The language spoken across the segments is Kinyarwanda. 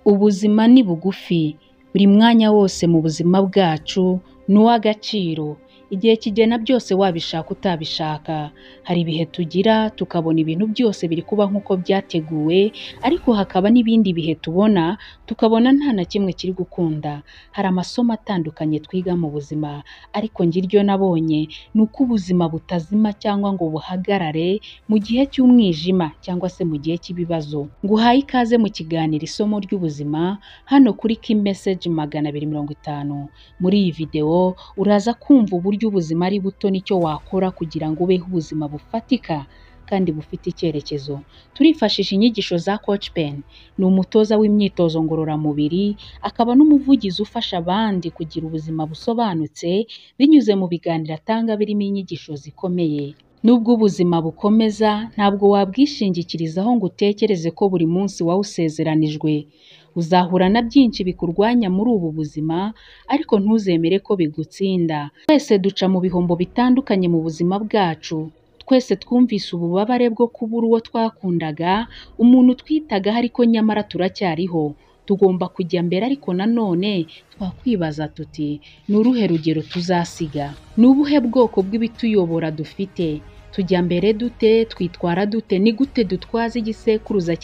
Ubuzima ni bugufi, buri mwanya wose mu buzima bwacu ni uw'agaciro. Igihe kigena byose wabishaka utabishaka. Hari ibihe tugira tukabona ibintu byose biri kuba nk'uko byateguwe, ariko hakaba n'ibindi bihe tubona tukabona nta na kimwe kiri gukunda. Hari amasomo atandukanye twiga mu buzima, ariko njye iryo nabonye ni uko ubuzima butazima cyangwa ngo buhagarare mu gihe cy'umwijima cyangwa se mu gihe cy'ibibazo. Nguhaye ikaze mu kiganiro isomo ry'ubuzima hano kuri Key Message 250. Muri iyi videwo uraza kumva uburyo ubuzima ari buto n'icyo wakora kugira ngo ubeho ubuzima bufatika kandi bufite icyerekezo. Turifashisha inyigisho za Coach Pen. Ni umutoza w'imyitozo ngororamubiri, akaba n'umuvugizi ufasha abandi kugira ubuzima busobanutse binyuze mu biganiro atanga birimo inyigisho zikomeye. Nubwo ubuzima bukomeza, ntabwo wabwishingikirizaho ngo utekereze ko buri munsi wawusezeranijwe. Uzahura na byinshi bikurwanya muri ubu buzima, ariko ntuzemere ko bigutsinda. Twese duca mu bihombo bitandukanye mu buzima bwacu. Twese twumvise ububabare bwo kubura uwo twakundaga, umuntu twitagaho ariko nyamara turacyariho. Tugomba kujya mbere ariko nanone twakwibaza tuti ni uruhe rugero tuzasiga? Ni ubuhe bwoko bw'ibituyobora dufite? Tujya mbere dute? Twitwara dute? Ni gute dutwaza igisekuruza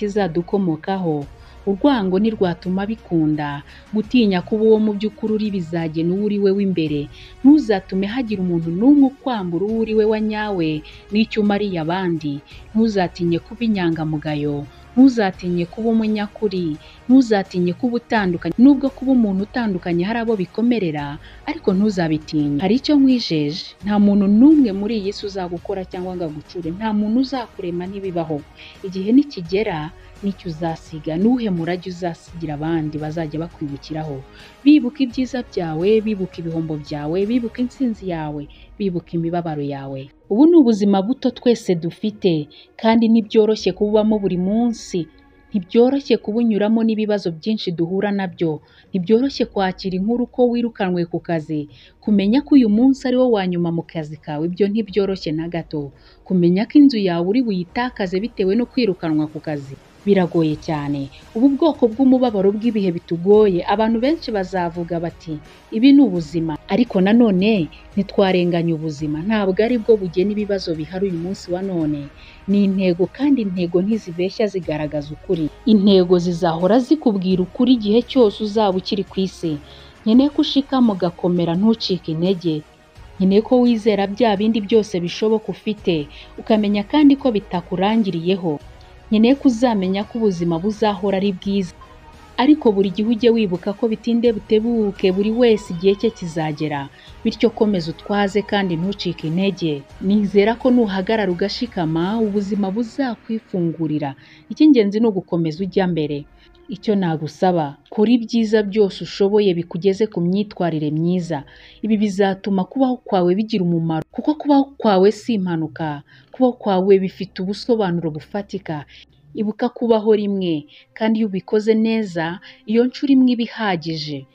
kizadukomokaho? Urwango ntirwatuma bikunda. Gutinya kuba uwo mu by'ukuri uri bizagena uwo uri we w'imbere. Ntuzatume hagira umuntu n'umwe ukwambura uwo uri we wa nyawe n'icyo umariye abandi. Ntuzatinye kuba inyangamugayo. Ntuzatinye kuba umunyakuri. Ntuzatinye kuba utandukanye. Nubwo kuba umuntu utandukanye hari abo bikomerera, ariko ntuzabitinye. Hari icyo nkwijeje, nta muntu n'umwe muri iyi si uzagukora cyangwa ngo agucure. Nta muntu uzakurema, ntibibaho. Igihe nikigera n'icyo uzasiga, n'uwuhe murage uzasigira abandi bazajya bakwibukiraho, bibuka ibyiza byawe, bibuka ibihombo byawe, bibuka intsinzi yawe, bibuka imibabaro yawe. Ubu ni ubuzima buto twese dufite, kandi ntibyoroshye kububamo buri munsi. Ntibyoroshye kubunyuramo n'ibibazo byinshi duhura nabyo. Ntibyoroshye kwakira inkuru ko wirukanwe ku kazi. Kumenya ko uyu munsi ari wo wa nyuma mu kazi kawe, ibyo ntibyoroshye na gato. Kumenya ko inzu yawe uri buyitakaze bitewe no kwirukanwa ku kazi, biragoye cyane. Ubu bwoko bw'umubabaro bw'ibihe bitugoye, abantu benshi bazavuga bati ibi ni ubuzima. Ariko nanone ntitwarenganya ubuzima, ntabwo ari bwo bugena ibibazo bihari uyu munsi wa none. Ni intego, kandi intego ntizibeshya, zigaragaza ukuri. Intego zizahora zikubwira ukuri igihe cyose uzaba ukiri ku isi. Nkeneye ko ushikama ugakomera, ntucike intege. Nkeneye ko wizera bya bindi byose bishoboka ufite, ukamenya kandi ko bitakurangiriyeho. Nkeneye ko uzamenya ko ubuzima buzahora ari bwiza, ariko buri gihe ujye wibuka ko bitinde butebuke buri wese igihe cye kizagera. Bityo komeza utwaze kandi ntucike intege. Nizera ko nuhagarara ugashikama, ubuzima buzakwifungurira. Icy'ingenzi ni ugukomeza ujya mbere. Icyo nagusaba, kora ibyiza byose ushoboye bikugeze ku myitwarire myiza. Ibi bizatuma kubaho kwawe bigira umumaro, kuko kubaho kwawe si impanuka. Kubaho kwawe bifite ubusobanuro bufatika. Ibuka kubaho rimwe, kandi iyo ubikoze neza, iyo nshuro imwe iba ihagije.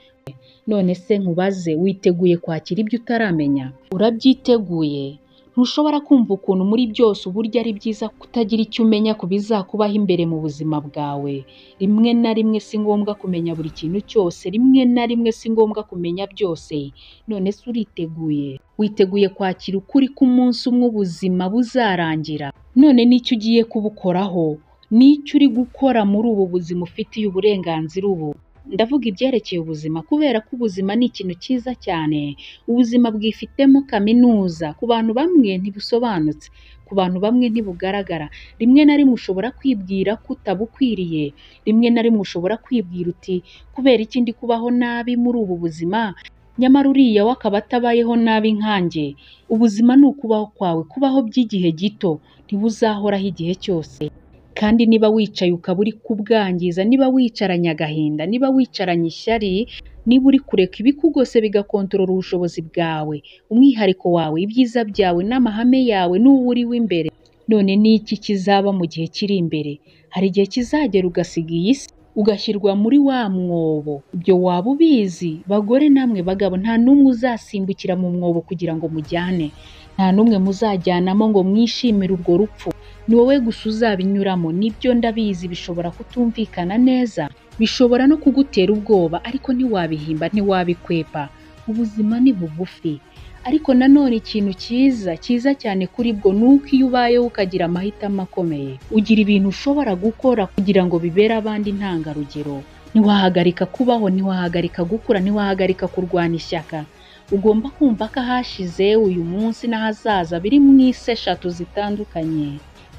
None se nkubaze, witeguye kwakira ibyo utaramenya? Urabyiteguye? Ntushobora kumva ukuntu muri byose uburyo ari byiza kutagira icyo umenya ku bizakubaho imbere mu buzima bwawe. Rimwe na rimwe si ngombwa kumenya buri kintu cyose, rimwe na rimwe si ngombwa kumenya byose. None se uriteguye? Witeguye kwakira ukuri k'umunsi umwe ubuzima buzarangira? None n'icyo ugiye kubukoraho? N'icyo uri gukora muri ubu buzima ufitiye uburenganzira ubu? Ndavuga ibyerekeye ubuzima kubera ko ubuzima ni ikintu cyiza cyane. Ubuzima bwifitemo kaminuza. Ku bantu bamwe ntibusobanutse, ku bantu bamwe ntibugaragara. Rimwe na rimwe ushobora kwibwira ko utabukwiriye, rimwe na rimwe ushobora kwibwira uti kubera iki ndi kubaho nabi muri ubu buzima, nyamara uriya we akaba atabayeho nabi nkanjye. Ubuzima ni ukubaho kwawe, kubaho by'igihe gito, ntibuzahoraho igihe cyose. Kandi niba wicaye ukaba uri kubwangiza, niba wicaranye agahinda, niba wicaranye ishyari, niba uri kureka ibikugose bigakontorora ubushobozi bwawe, umwihariko wawe, ibyiza byawe n'amahame yawe n'uwo uri w'imbere, none ni iki kizaba mu gihe kiri imbere? Hari igihe kizagera ugasiga iyi si. ugashyirwa muri wa mwobo. Ibyo waba ubizi, bagore namwe bagabo, nta n'umwe uzasimbukira mu mwobo kugira ngo mujyane, nta n'umwe muzajyanamo ngo mwishimire urwo rupfu, ni wowe gusa uzabinyuramo. Nibyo ndabizi bishobora kutumvikana neza, bishobora no kugutera ubwoba, ariko ntiwabihimba, ntiwabikwepa. Ubuzima ni bugufi. Ariko nanone ikintu cyiza, cyiza cyane kuri bwo ni uko iyo ubayeho ukagira amahitamo akomeye, ugira ibintu ushobora gukora kugira ngo bibere abandi intangarugero. Ntiwahagarika kubaho, ntiwahagarika gukura, ntiwahagarika kurwana ishyaka. Ugomba kumva ko ahashize, uyu munsi n'ahazaza biri mu isi eshatu zitandukanye.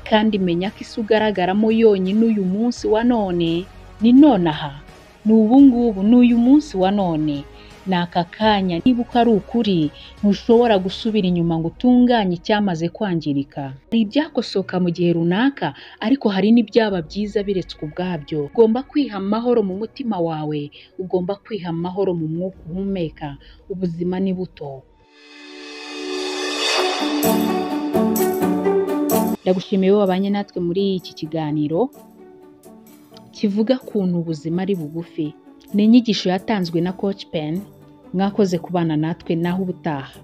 Kandi menya ko isi ugaragaramo yonyine uyu munsi wa none ni nonaha, ni ubu ngubu, ni uyu munsi wa none, ni aka kanya. Niba uko ari ukuri, ntushobora gusubira inyuma ngo utunganye icyamaze kwangirika. Hari ibyakosoka mu gihe runaka, ariko hari n'ibyaba byiza biretswe ubwabyo. Ugomba kwiha amahoro mu mutima wawe, ugomba kwiha amahoro mu mwuka uhumeka. Ubuzima ni buto. Ndagushimiye wowe wabanye natwe muri iki kiganiro kivuga kuntu ubuzima ari bugufi. Ni inyigisho yatanzwe na Coach Pen. Mwakoze kubana natwe, naho ubutaha.